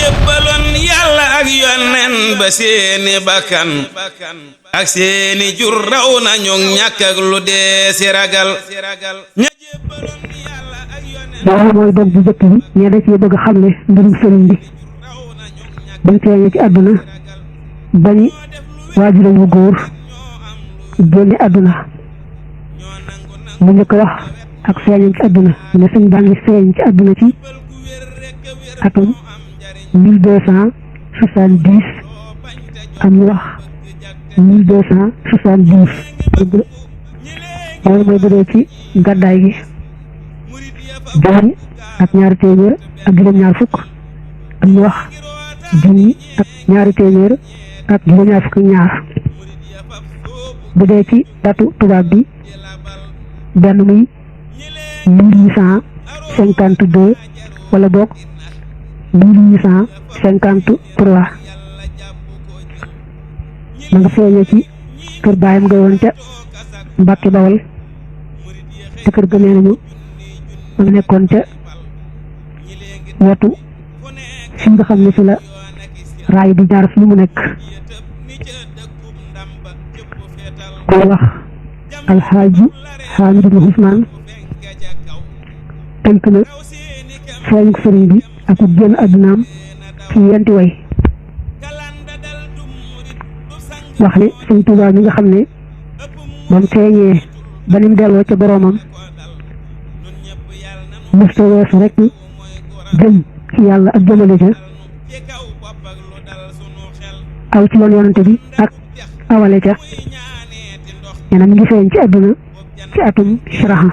jébbaloon yàlla ak yonen ba seeni bakkan ak seeni jur raw nañu ñàkk ak lu dee si ragal ña jébbaloon yàlla ak yonen loolu mooy dog bu jëkk bi ñee da cee bëgg xamle mbirum sëriñ bi bañ feeñee ci àdduna bañi waajuram wu góor génne àdduna mu njëkk wax ak feeñam ci àdduna mu ne sëñ baa ngi feeñ ci àdduna ci atum 1270 am ñu wax 1270 loolu mooy bu dee ci gàddaay gi junni ak ñaari téeméer ak juróom-ñaar fukk am ñu wax junni ak ñaari téeméer ak juróom-ñaar fukk ñaar bu dee ci datu tubaab bi benn muy 1852 wala boog 1853 ma nga feeñee ci kër baayam nga woon ca Mbàkke Bawol te kër ga nee nañu ma nga nekkoon ca wetu fi nga xam ne fi la raay bi jaar fi mu nekk ko wax alxaaji Xaamid ibn Usmaan tënk na feeñu sëriñ bi ak génn àddunaam ci yenti way wax ne sëñ Tuubaa mi nga xam ne moom feeñee ba nim delloo ca boroomam mësta weesu rek jëm ci yàlla ak jëmale ca aw ci yoon yonante bi ak awale ca ñeneen mi ngi feeñ ci àdduna ci atum sharaha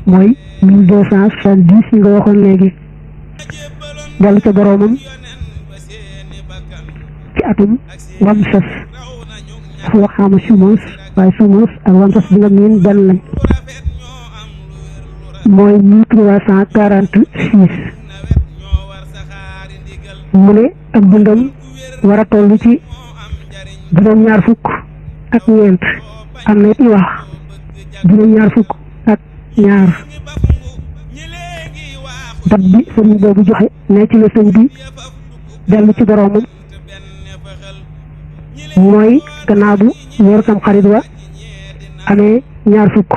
mooy 1270 yi nga waxoon léegi dellu ca boroomam ci atum wamsas dafa waxaama sumus waaye sumus ak wamsas bi nga miin benn lañ mooy 1346 mu ne ak dundam war a toll ci juróom-ñaar fukk ak ñeent am na it ñu wax juróom-ñaar fukk ak ñaar dat bi sëriñ boobu joxe ne ci la sëñ bi dellu ci boroomam mooy gannaaw bu weeru tam xarit wa amee ñaar fukk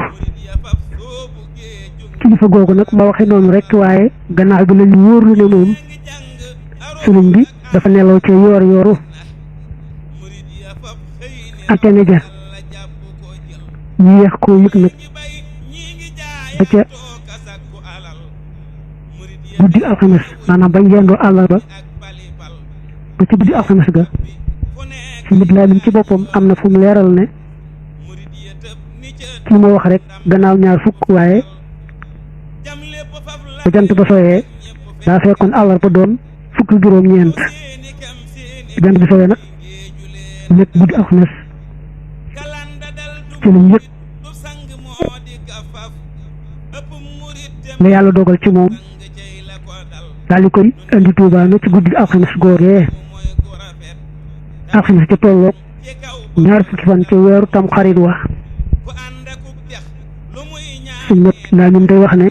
kilifa googu nag ma waxe noonu rek waaye gannaaw bi lañu wóor lu ne moom sëriñ bi dafa nelaw ca yoor yooru altine ja ñu yeex koo yëg nag ba ca guddi alxames maanaam bañ yendoo àllarba ba ca guddi alxames ga si nit laa ci boppam am na fu mu leeral ne kii ma wax rek gannaaw ñaar fukk waaye ba jant ba sooyee daa fekkoon àllarba doon fukk juróom-ñeent jant bi sooyee nag nekk guddi alxames ci lañ yëg la yàlla dogal ci moom daal di koy indi Tuubaa na ci guddi alxames googee alxames ca tolloog ñaar fukki fan ci weeru tam xarit wa suñ mat laa min day wax ne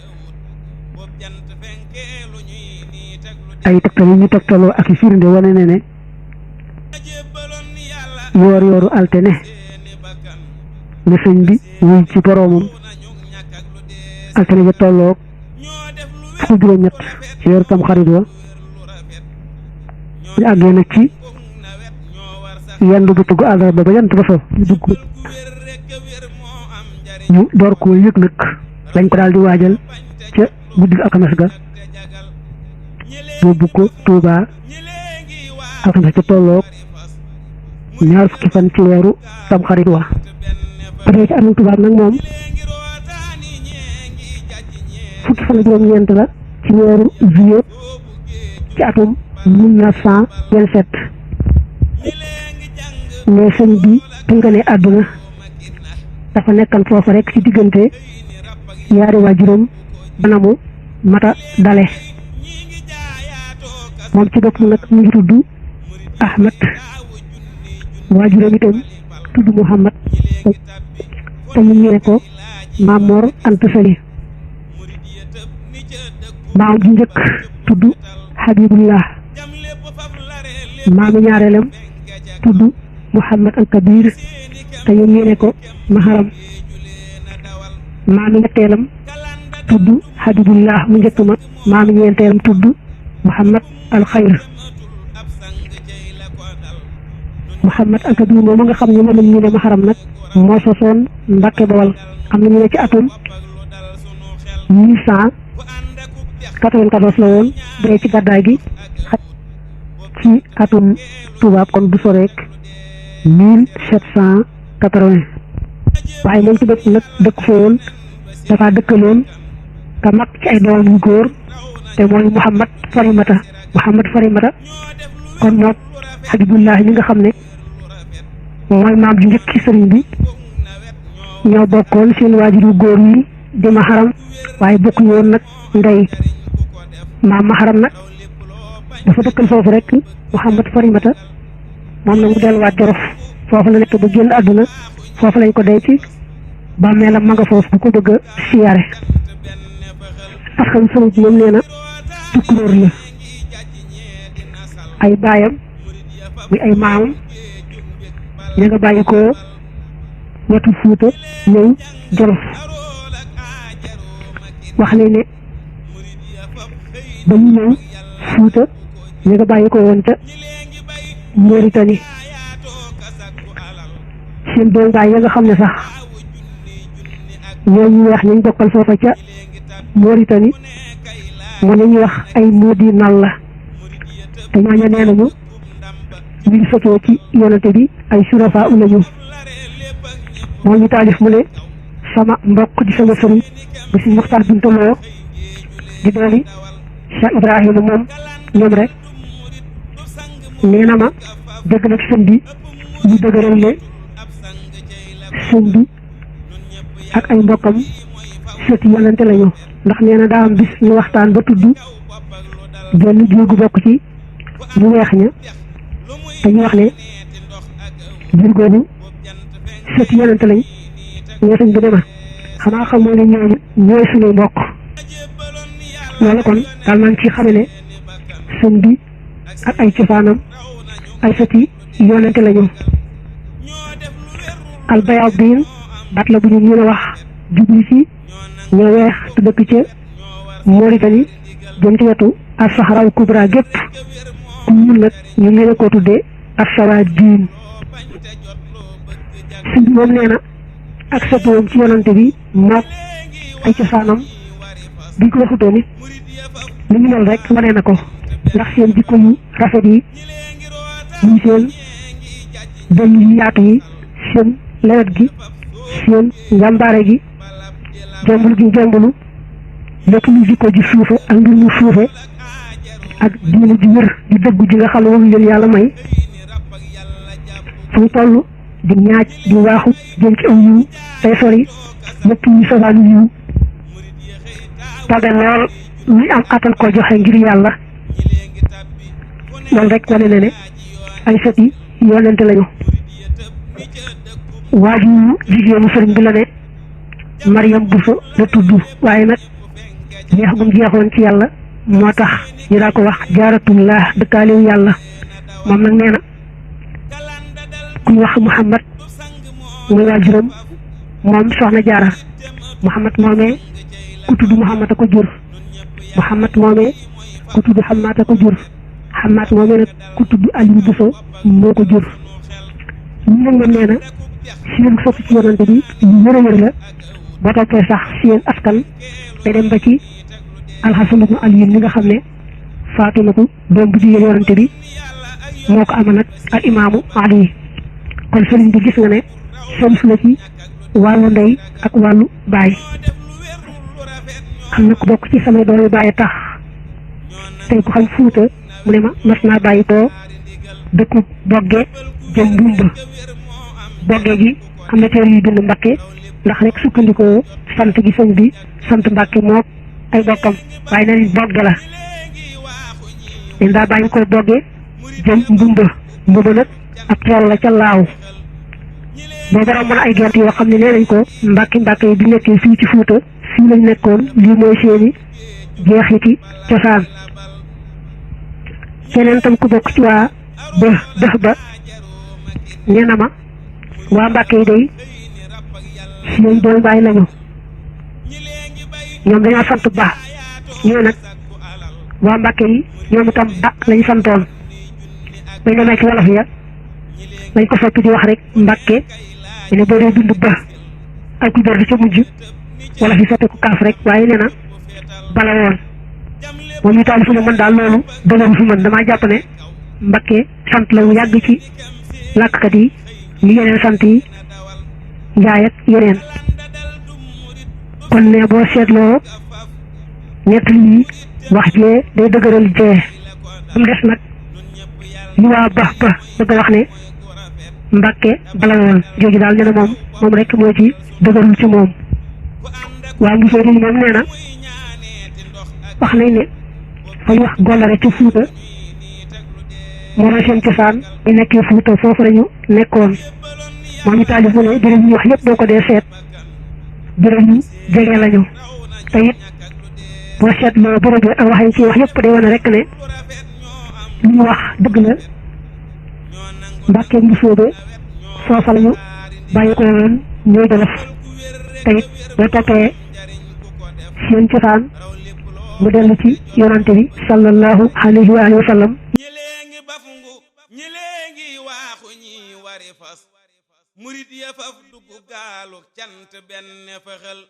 ay tegtal yi ñu tegtaloo ak i firnde wane ne ne yoor yooru altine ne sëñ bi wuy ci boroomam altine ja tolloog fukki juróom-ñett ci weeru tam xarit wa ñu àggee nag ci yendu bu tugg àllarba ba jant ba so ñu dugg ñu door koo yëg nag lañ ko daal di waajal ca guddi alxames ga yóbbu ko Tuubaa alxames ca tolloog ñaar fukki fan ci weeru tam xarit wa ba dee ci atum tubaab nag moom fukki fan ak juróom-ñeent la ci weeru juillet ci atum 1927 ne sëñ bi bi nga ne àdduna dafa nekkan foofa rek ci diggante yaari waajuram banamu mata dale moom ci bopp nag mu ngi tudd Ahmad waajuram itam tudd Muhammad te ñu ñëwee ko Maam Mor Anta Sali maam ji njëkk tudd Habibullah maami ñaareelam tudd Muhammad al Kabir te ñu yéene ko maharam maami ñetteelam tudd Habibullah mu njëkk ma maami ñeenteelam tudd Muhammad al Xayr Muhammad al Kabir moom nga xam ne moom ñu ne maharam nag moo sosoon Mbàkke Bawal am na ñu ne ci atum 1194 la woon bu dee ci gàddaay gi ci atum tubaab kon du soreek 1780 waaye moom ci dëkk nag dëkk fa woon dafa dëkkaloon ka mag ci ay doom yu góor te mooy Muhammad Farimata kon moom Habibullah mi nga xam ne mooy maam ju njëkk ci sëriñ bi ñoo bokkoon seen waajuru góor yi di maharam waaye bokkuñu woon nag ndey maam maharam nag dafa dëkkal foofu rek Muhammad Farimata moom nag mu delluwaat Jolof foofu la nekk ba génn àdduna foofu lañ ko denc bàmmeelam ma nga foofu bu ko bëgg a siyaare askan sëriñ bi moom nee na tukkuróor la ay baayam muy ay maamam ña nga bàyyi ko wetu Fuuta ñëw Jolof wax nañ ne ba ñu ñëw Fuuta ña nga bàyyi ko woon ca Mauritanie seen doom baay ya nga xam ne sax ñooñu weex ñu bokkal foofa ca Mauritanie mu ne ñu wax ay moodi nal la te ñooñu nee nañu ñu ngi sotoo ci yonante bi ay surafa lañu moo ñu taalif mu ne sama mbokk di sama sëriñ ba si Muxtaar Bintaloo di dooni Cheikh Ibrahima moom ñoom rek nee na ma dëgg nag sëñ bi ñu dëgëral ne sëñ bi ak ay mbokkam sëti yonante lañu ndax nee na daa am bis ñu waxtaan ba tudd genn jiw gu bokk ci ñu weex ña te ñu wax ne jiw googu sëti yonante lañ ñoo sëñ bi ne ma xanaa xamoo ne ñooñu ñooy suñuy mbokk loolu kon daal man ci xame ne sëñ bi ak ay cosaanam ay sëti yonante lañu albayadin baat la bu ñu mën a wax jubli ci ñoo weex te dëkk ca Mauritanie jëm ci wetu as-Sahara al-Kubra gépp ku ñuul nag ñu ngi leen ko tuddee as-Sawaadin sëñ bi moom nee na ak sëtoom ci yonante bi mook ay cosaanam biñ ko waxutoo nit li ñu mel rek wane na ko ndax seen jikko yu rafet yi muy seen bëñ yu yaatu yi seen lewet gi seen njàmbaare gi jombul gi jombulu lépp lu jikko ji suufe ak mbir mu suufe ak diine ji wér di dëggu ji nga xam ne moom leen yàlla may fu mu toll di ñaaj di waaxu jëm ci aw yiw tey sori lépp ñu sosaanu yiw tabe lool luy am attan ko joxe ngir yàlla loolu rek wane na ne ay sët yi yonente lañu waajur jigéenu sëriñ bi la ne Mariam Bousso la tudd waaye nag jeex gum jeexoon ci yàlla moo tax ñu daa ko wax jaaratullah dëkkaalewu yàlla moom nag nee na kuy wax Muhammad muy waajuram moom soxna jaara Muhammad moomee ku tudd Muhammad a ko jur Muhammad moomee ku tudd Hamad a ko jur Hamad moomee nag ku tudd Aliou Bousso moo ko jur ñu nag moom nee na seen sopp ci yonante bi lu wér a wér la boo toppee sax seen askan day dem ba ci Alxasan ibnu Ali mi nga xam ne Faatimatu doom bu jigéen yonante bi moo ko ama nag al imaamu Ali kon sëriñ bi gis nga ne seen su la ci wàllu ndey ak wàllu baay am na ku bokk ci samay doomi baay tax tey ku xam Fuuta mu ne ma mas naa bàyyi koo dëkku Bogge jëm Mbumba Bogge gi am na teer yu bind Mbakke ndax rek sukkandikoo sant gi sëñ bi sant Mbakke moo ay bokkam waaye na ni Bogge la leen daa bàyyi koo Bogge jëm Mbumba Mbumba nag ab tool la ca laaw boo borom mën ay gerte yoo xam ne nee nañ ko Mbàkke yi bi nekkee fii ci Fuuta fii lañ nekkoon lii mooy seeni jeexiti cosaan keneen tam ku bokk ci waa ba def ba nee na ma waa Mbàkke yi day seen doom baay lañu ñoom dañoo sant ba ñoo nag waa Mbàkke yi ñoom itam ba lañu santoon bañ demee ci wolof ya lañ ko soppi di wax rek Mbàkke ne boo dee bind ba ak ku di ca mujj wala fi soppi ko kaaf rek waaye nee na bala woon moom ñu taal fu ne man daal loolu dëgëru fi man damaa jàpp ne Mbàkke sant la wu yàgg ci làkkat yi ñu yeneen sant yi njaay ak yeneen kon ne boo seetloo ñett yi wax jee day dëgëral jee am des nag li waa ba bëgg a wax ne Mbàkke bala woon jooju daal nee na moom rek moo ci dëgërul ci moom waa mbusoo yi moom nee na wax nañ ne fa ñu wax Gollare ci Fuuta moo na seen cosaan ñu nekkee Fuuta foofu lañu nekkoon moom ñu taalif mu ne béréb ñu wax yëpp boo ko dee seet béréb yu jege lañu te it boo seetloo béréb yi ak wax yi ci wax yëpp day wane rek ne li ñu wax dëgg la Mbàkke Mbusoobe foofa lañu bàyyi ko woon ñuy Jolof te it boo toppee seen cosaan mu dellu ci yonante bi sallallahu alayhi wa alihi wa sallam ñi léegi bafungu ñi léegi waaxu ñi wari fas murit ya faf dugg gaalu cant benn fëxal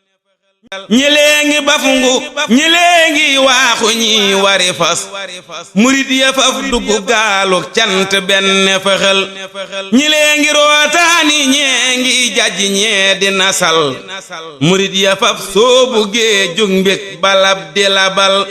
ñi léegi bafungu ñi léegi waaxu ñi wari fas murit ya faf dugg gaalu cant benn fëxal ñi léegi rootaani ñee ngi jajj ñee di nasal murit ya faf soobu gee jug mbég balab di labal